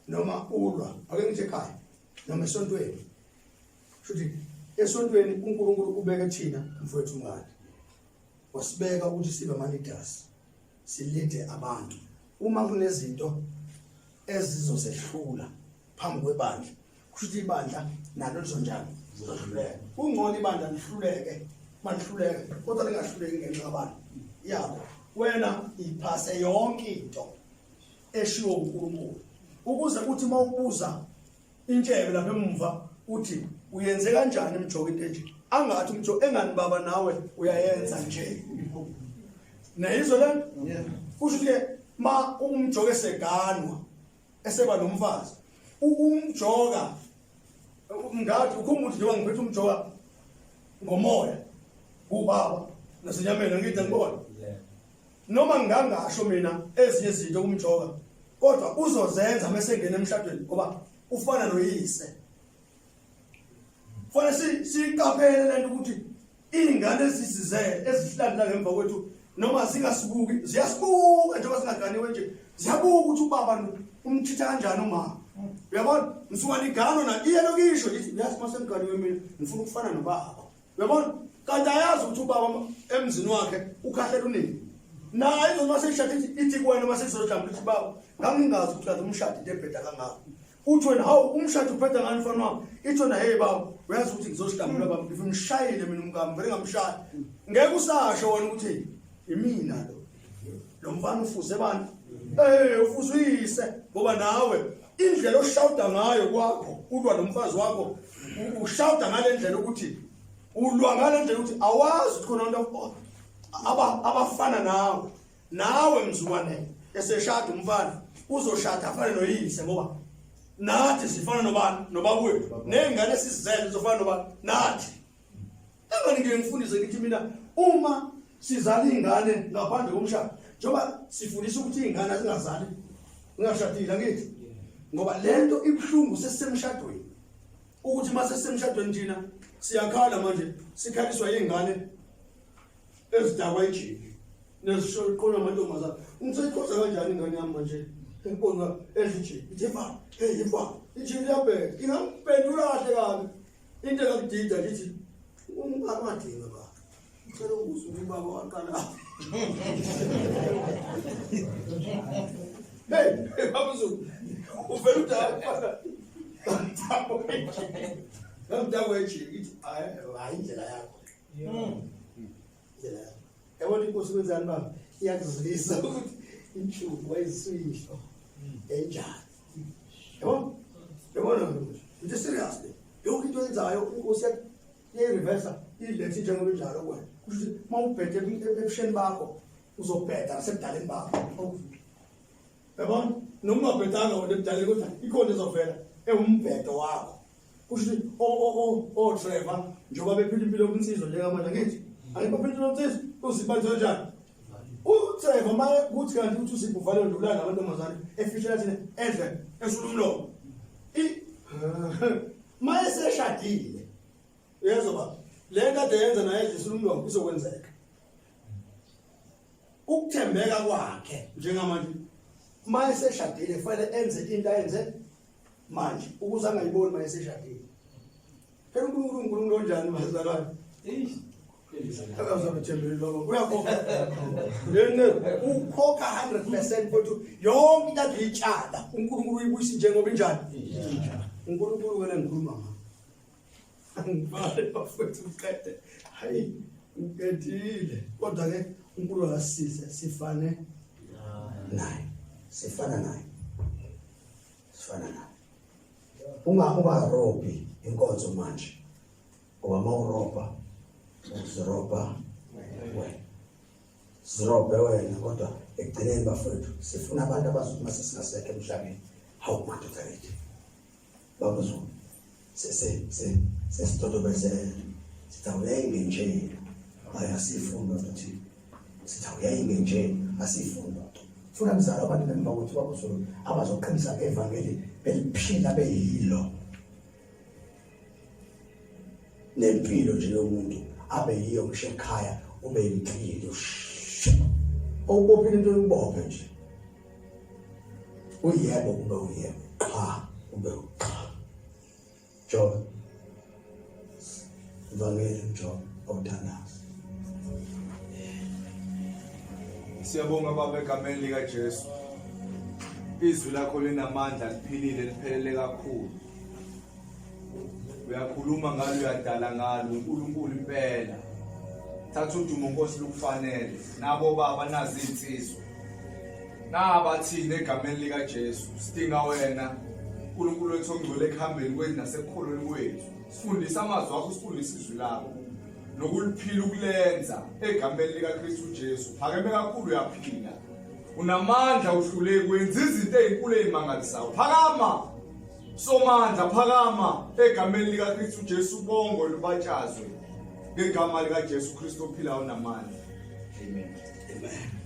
noma ulwa ake ngithi ekhaya noma esontweni shuthi esontweni uNkulunkulu ubeke thina mfowethu mngani wasibeka ukuthi sibe ama leaders silide abantu uma kunezinto ezizosehlula phambi kwebandla kusho ukuthi ibandla nalo lizonjani lizohluleka kungcono ibandla lihluleke malihluleke kodwa lingahluleki ngenxa yabantu yabo wena iphase yonke into eshiwo uNkulunkulu ukuze uthi uma ubuza intshebe lapha emumva uthi uyenze kanjani imjoko into enje angathi umjoko engani baba nawe uyayenza nje nayizwe le kusho ukuthi ma umjoko eseganwa eseba nomfazi umjoka ngathi ukhumbuthi njengoba ngiphethe umjoka ngomoya ubaba nasenyameni angithi ngibona noma ngingangasho mina ezinye izinto kumjoka kodwa uzozenza mase engena emshadweni ngoba ufana noyise fanele siqaphele lento ukuthi izingane ezisizele ezihlala ngemva kwethu noma zingasibuki ziyasibuka njengoba singaganiwe nje ziyabuka ukuthi ubaba umthitha kanjani umama uyabona ngisuka ligano na iye lokisho ngithi uyazi uma sengiganiwe mina ngifuna ukufana nobaba uyabona kanti ayazi ukuthi ubaba emzini wakhe ukhahlela unini naye izothi uma seyishada ithi kuwena uma seyizojabula ithi baba ngangingazi ukuthi kanti umshado into ebheda kangaka uthi wena hawu umshado ubheda ngani mfana wami ithi wena hey baba uyazi ukuthi ngizozihlambula baba ngimshayile mina umkami vele ngamshaya ngeke usasho wena ukuthi imina lo lo mfana ufuze bani eh ufuze uyise ngoba nawe indlela oshawuda ngayo kwakho ulwa nomfazi wakho ushawuda ngale ndlela ukuthi ulwa ngale ndlela ukuthi awazi ukuthi khona abantu abafana nawe nawe mzukwane eseshada umfana uzoshada afane noyise ngoba nathi sifana nobani nobakwethu ney'ngane esizizele zizofana nobani nathi Engani ngike ngifundise ngithi mina uma sizala ingane ngaphandle komshado njengoba sifundisa ukuthi izingane azingazali ngingashadile angithi ngoba lento ibuhlungu sesisemshadweni ukuthi uma sesisemshadweni thina siyakhala manje sikhaliswa izingane ezidakwa ijiki nezishoqona amantombazane ungiseyiqhoza kanjani ingane yami manje engibona edla ijiki ithi mfana hey mfana ijiki liyabheka ingamphendula kahle kabi Into engakudida ngithi ungamadinga ba. Ngicela ukuzwa ukuthi ubaba waqala. Hey, baba Zulu. Uvela udaba. Ngamdako eji ithi hayi indlela yakho. Indlela yakho. Yabona inkosi kwenzani baba? Iyakuzwisa ukuthi inhlungu wayisuyihlo enjani. Yabo? Yabona manje. Into serious le. Yonke into oyenzayo inkosi iyayireversa ilethe njengoba injalo kuwena. Kusho ukuthi uma ubhede ebusheni bakho uzobheda nasebudaleni bakho. Yabona? Noma ungabhedanga wena ebudaleni kodwa ikhona ezovela ewumbhedo wakho kusho ukuthi o Trevor njengoba bephila impilo yobunsizwa njengamanje ngithi angikho phila impilo yobunsizwa uzipha kanjani uTrevor maye kuthi kanti uthi uzipha uvale ndulana namantombazane efihlela thina edle esula umlomo i maye seshadile uyezwa baba le nto ade yenza naye edlisula umlomo izokwenzeka ukuthembeka kwakhe njengamanje maye seshadile kufanele enze into ayenze manje ukuze angayiboni maye seshadile phela uNkulunkulu uNkulunkulu onjani bazalwane Eish. Akazabethembeli baba uyakhokha lena ukhokha 100% futhi yonke into aduyitshala uNkulunkulu uyibuyisa njengoba injani uNkulunkulu wena ngikhuluma ngayo angibale bafowethu ngiqede hayi ngiqedile kodwa ke uNkulunkulu akasisize sifane naye sifana naye sifana naye unga ungarobhi inkonzo manje ngoba uma urobha uzirobha wena zirobhe wena kodwa ekugcineni bafowethu sifuna abantu abazothi uma sesingasekho emhlabeni hawu madoda kithi Baba Zulu sesitotobezela sithi awuyayinge nje hayi asiyifundi loo nto thina sithi awuyayinge nje asiyifundi loo nto funa mzala abantu ngemva kwethu Baba Zulu abazoqinisa ngevangeli beliphila beyilo nempilo nje yomuntu abe yiyo ngisho ekhaya ube impilo okubophile into yokubophe nje Uyebo kube uyebo, qha kube uqha. Job. Ivangeli Job awuthandaza. Siyabonga baba egameni lika Jesu. Izwi lakho linamandla liphilile liphelele kakhulu. Uyakhuluma ngalo uyadala ngalo uNkulunkulu impela. Thatha udumo Nkosi lukufanele. Nabo baba nazi insizwa. Naba thina egameni lika Jesu sidinga wena uNkulunkulu wethu ongcwele ekuhambeni kwethu nasekukholweni kwethu. Sifundise amazwi akho sifundise izwi lakho nokuliphila ukulenza egameni likaKristu Jesu. Phakeme kakhulu uyaphila. Unamandla uhluleki wenza izinto ezinkulu ezimangalisayo. Phakama Somandla phakama egameni likaKristu Jesu ubongwe lubatshazwe ngegama likaJesu Kristu ophilayo namandla. Amen. Amen.